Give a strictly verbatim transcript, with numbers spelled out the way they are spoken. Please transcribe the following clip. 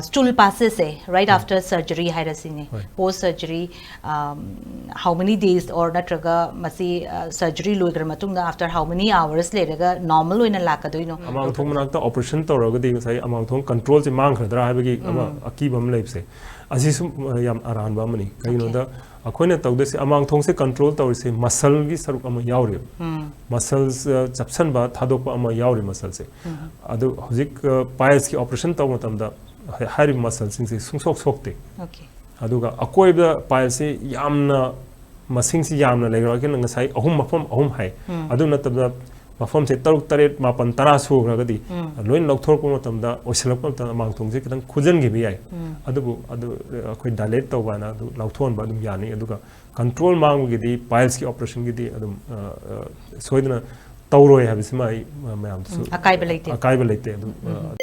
Stool ꯄꯥꯁꯦꯁꯁꯦ right after surgery ꯍꯥꯏꯔꯁꯤꯅꯦ, ꯍꯣꯏ. Post surgery, how many days or ꯅꯠꯇ꯭ꯔꯒ ꯃꯁꯤ surgery ꯂꯣꯏꯈ꯭ꯔ ꯃꯇꯨꯡꯗ after how many hours ꯂꯩꯔꯒ ꯅꯣꯔꯃꯦꯜ ꯑꯣꯏꯅ ꯂꯥꯛꯀꯗꯣꯏꯅꯣ? ꯑꯃꯥꯡꯊꯣꯡ ꯃꯅꯥꯛꯇ ꯑꯣꯄꯔꯦꯁꯟ ꯇꯧꯔꯒꯗꯤ ꯉꯁꯥꯏ ꯑꯃꯥꯡꯊꯣꯡ ꯀꯟꯇ꯭ꯔꯣꯜꯁꯦ ꯃꯥꯡꯈ꯭ꯔꯗ꯭ꯔꯥ ꯍꯥꯏꯕꯒꯤ ꯑꯃ ꯑꯀꯤꯕ ꯑꯃ ꯂꯩꯕꯁꯦ, ꯑꯁꯤꯁꯨ ꯌꯥꯝ ꯑꯔꯥꯟꯕ ꯑꯃꯅꯤ꯫ ꯀꯩꯒꯤꯅꯣꯗ ꯑꯩꯈꯣꯏꯅ ꯇꯧꯗꯣꯏꯁꯦ, ꯑꯃꯥꯡꯊꯣꯡꯁꯦ ꯀꯟꯇ꯭ꯔꯣꯜ ꯇꯧꯔꯤꯁꯦ ꯃꯁꯜꯒꯤ ꯁꯔꯨꯛ ꯑꯃ ꯌꯥꯎꯔꯤꯕ, ꯃꯁꯜꯁ ꯆꯞꯁꯟꯕ ꯊꯥꯗꯣꯛꯄ ꯑꯃ ꯌꯥꯎꯔꯤ ꯃꯁꯜꯁꯦ꯫ ꯑꯗꯨ ꯍꯧꯖꯤꯛ ꯄꯥꯏꯜꯁꯀꯤ ꯑꯣꯄꯔꯦꯁꯟ ꯇꯧꯕ ꯃꯇꯝꯗ ꯍꯥꯏ- ꯍꯥꯏꯔꯤꯕ ꯃꯁꯜꯁꯤꯡꯁꯦ ꯁꯨꯡꯁꯣꯛ ꯁꯣꯛꯇꯦ꯫ ꯑꯣꯀꯦ꯫ ꯑꯗꯨꯒ ꯑꯀꯣꯏꯕꯗ ꯄꯥꯏꯜꯁꯤ ꯌꯥꯝꯅ ꯃꯁꯤꯡꯁꯤ ꯌꯥꯝꯅ ꯂꯩꯈ꯭ꯔꯒꯅ ꯉꯁꯥꯏ ꯑꯍꯨꯝ, ꯃꯐꯝ ꯑꯍꯨꯝ ꯍꯥꯏ, ꯑꯗꯨ ꯅꯠꯇꯕꯗ ꯃꯐꯝꯁꯦ ꯇꯔꯨꯛ, ꯇꯔꯦꯠ, ꯃꯥꯄꯟ, ꯇꯔꯥ ꯁꯨꯈ꯭ꯔꯒꯗꯤ ꯂꯣꯏꯅ ꯂꯧꯊꯣꯔꯛꯄ ꯃꯇꯝꯗ, ꯑꯣꯏꯁꯤꯜꯂꯛꯄ ꯃꯇꯝꯗ ꯑꯃꯥꯡꯊꯣꯡꯁꯦ ꯈꯤꯇꯪ ꯈꯨꯖꯟꯈꯤꯕ ꯌꯥꯏ꯫ ꯑꯗꯨꯕꯨ ꯑꯗꯨ ꯑꯩꯈꯣꯏ ꯗꯥꯏꯂꯦꯠ ꯇꯧꯕ ꯍꯥꯏꯅ ꯑꯗꯨ ꯂꯧꯊꯣꯛꯍꯟꯕ ꯑꯗꯨꯝ ꯌꯥꯅꯤ꯫ ꯑꯗꯨꯒ ꯀꯟꯇ꯭ꯔꯣꯜ ꯃꯥꯡꯕꯒꯤꯗꯤ, ꯄꯥꯏꯜꯁꯀꯤ ꯑꯣꯄꯔꯦꯁꯟꯒꯤꯗꯤ ꯑꯗꯨꯝ ꯑ, ꯑ, ꯁꯣꯏꯗꯅ ꯇꯧꯔꯣꯏ ꯍꯥꯏꯕꯁꯤꯃ ꯑꯩ ꯃꯌꯥꯝꯗꯁꯨ ꯎꯝ, ꯑꯀꯥꯏꯕ ꯂꯩꯇꯦ꯫ ꯑꯀꯥꯏꯕ ꯂꯩꯇꯦ꯫ ꯑꯗꯨꯝ ꯑ,